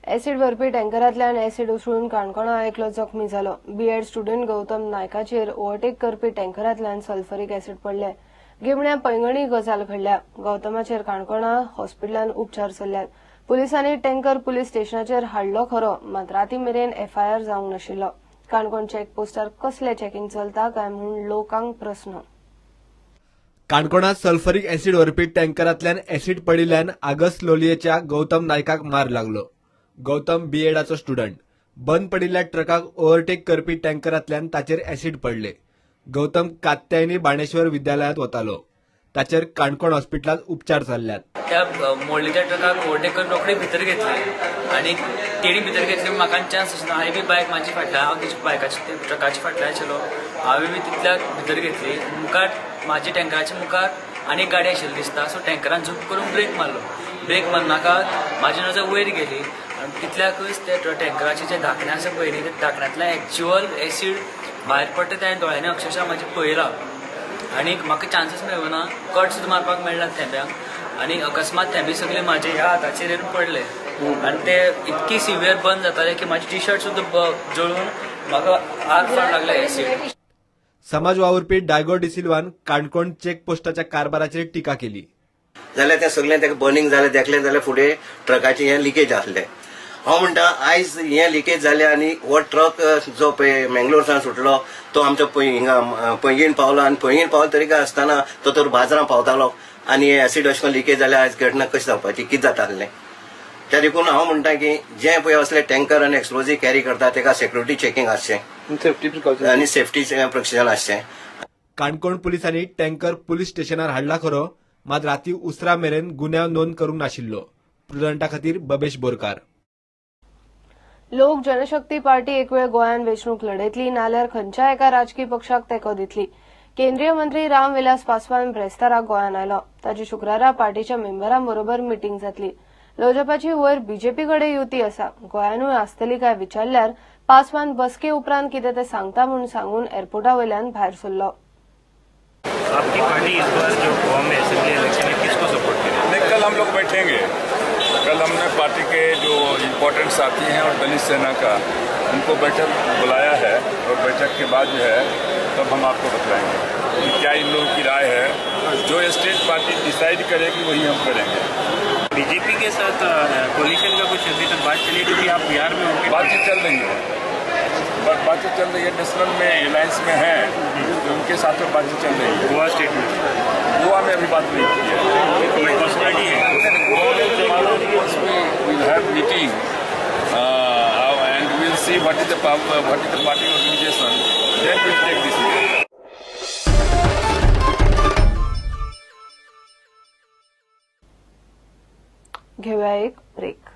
Acid व्हरपी टँकरांतल्यान acid उसळून काणकोणा एकलो जखमी जालो. बीएड स्टुडंट गौतम नायकाचेर ओव्हरटेक करपी टँकरांतल्यान सल्फरीक एसिड पडले. गिमण्या पैंगणी गजाल घडल्या. गौतमाचेर काणकोणा हॉस्पिटलान उपचार चल्ल्यात. पुलिसांनी टँकर पुलीस स्टेशनाचेर हाडलो खरो, मात राती मेरेन एफआयआर जावंक नाशिल्लो. काणकोण चेकपोस्टार कसले चेकिंग चलता काय म्हूण लोकांक प्रस्न. काणकोणात सल्फरीक एसिड व्हरपी टँकरांतल्यान एसिड पडिल्ल्यान आगस्ट लोलयेच्या गौतम नायकाक मार लागलो. गौतम बीएडाचो स्टुडंट. बंद पडिल्ल्या ट्रकाक ओव्हरटेक करपी टँकरांतल्यान ताचेर एसिड पडले. गौतम कात्यायनी बाणेश्वर विद्यालयांत वतालो. ताचेर काणकोण हॉस्पिटलांत उपचार चल्ल्यात. त्या मोडलेच्या ट्रकाक ओव्हरटेक करून रोखडी भितर घेतली आनी तेणी भितर घेतली म्हाका चान्स आसना. हांवें बी बायक म्हाजी फाटल्यान, हांव तेजी बायकाची ट्रकाच्या फाटल्यान आशिल्लो, हांवें बी तितल्याक भितर घेतली. मुखार म्हाजी टँकराच्या मुखार आनी गाडी आशिल्ली दिसता. सो टँकरान झूप करून ब्रेक मारलो. ब्रेक मारनाका म्हाजी नजर वयर गेली आनी तितल्याकूच त्या टँकराचे जे धाकणें आसा पळय न्ही, त्या धाकण्यांतल्यान एक्च्युअल एसीड भायर पडटा तें दोळ्यांनी अक्षरशः म्हाजे पळयलां आनी म्हाका चान्सीस मेळना. कट सुद्दां मारपाक मेळना थेंब्यांक आनी अकस्मात थेंबे सगळे म्हाजे ह्या हाताचेर येवन पडले आनी ते इतकी सिवियर बंद जाताले की म्हाजी टी शर्ट सुद्दां जळून म्हाका आग जावंक लागले एसीड. समाज वावुरपी डायगो डिसिल्वान काणकोण चेकपोस्टाच्या कारभाराचेर टिका केली. जाल्यार ते सगळें ताका बर्निंग जालें देखलें जाल्यार फुडें ट्रकाचें हें लिकेज आसलें. हांव म्हणटा आयज हें लिकेज जालें आनी हो ट्रक जो पळय मेंगलोरसान सुटलो तो आमच्या हिंगा पैंगीण पावलो आनी पैंगीण पावलो तरी काय आसतना तो तर बाजारां पावतालो आनी हें एसिड अशें करून लिकेज जाल्यार आयज घटना कशी जावपाची, कितें जाता आसलें. त्या देखून हांव म्हणटा की जे पळय असले टँकर आनी एक्सप्लोजीव कॅरी करता ताका सेक्युरिटी चॅकिंग आसचें आनी सेफ्टी प्रिकॉशन आसचें. काणकोण पुलिसांनी टँकर पुलीस स्टेशनार हाडला खरो, मात राती उसरा मेरेन गुन्यांव नोंद करूंक नाशिल्लो. प्रुडंटा खातीर बबेश बोरकार. लोक जनशक्ती पार्टी एक वेळ गोंयांत वेंचणूक लढयतली, नाल्यार खंयच्या एका राजकी पक्षाक तेंको दितली. केंद्रीय मंत्री रामविलास पासवान ब्रेस्ताराक गोंयांत आयलो. ताची शुक्रारा पार्टीच्या मेंबरां बरोबर मिटींग जातली. लोजपाची वयर बीजेपी कडेन युती आसा. गोंयानूय आसतली काय विचारल्यार पासवान बसके उपरांत कितें तें सांगता म्हूण सांगून एअरपोर्टा वयल्यान भायर सरलो. आपकी पार्टी इस बार जो गोवा में असेंबली इलेक्शन है किसको सपोर्ट करेगी? नहीं, कल हम लोग बैठेंगे. कल हमने पार्टी के जो इम्पोर्टेंट साथी हैं और दलित सेना का उनको बैठक बुलाया है और बैठक के बाद जो है तब हम आपको बतलाएंगे कि क्या इन लोगों की राय है. जो स्टेट पार्टी डिसाइड करेगी वही हम करेंगे. बीजेपी के साथ कोलिशन का कुछ अभी तक बात चली, क्योंकि आप बिहार में होंगे. बातचीत चल रही है, बातचीत चल रही है. नेशनल में अलायंस में है तो उनके साथ में बातचीत चल रही है. गोवा स्टेट में, गोवा में अभी बात नहीं की है. कोई पॉसिबिलिटी है? We'll have meeting and we'll see what is the party organization. Then we'll take decision. घेऊया एक ब्रेक.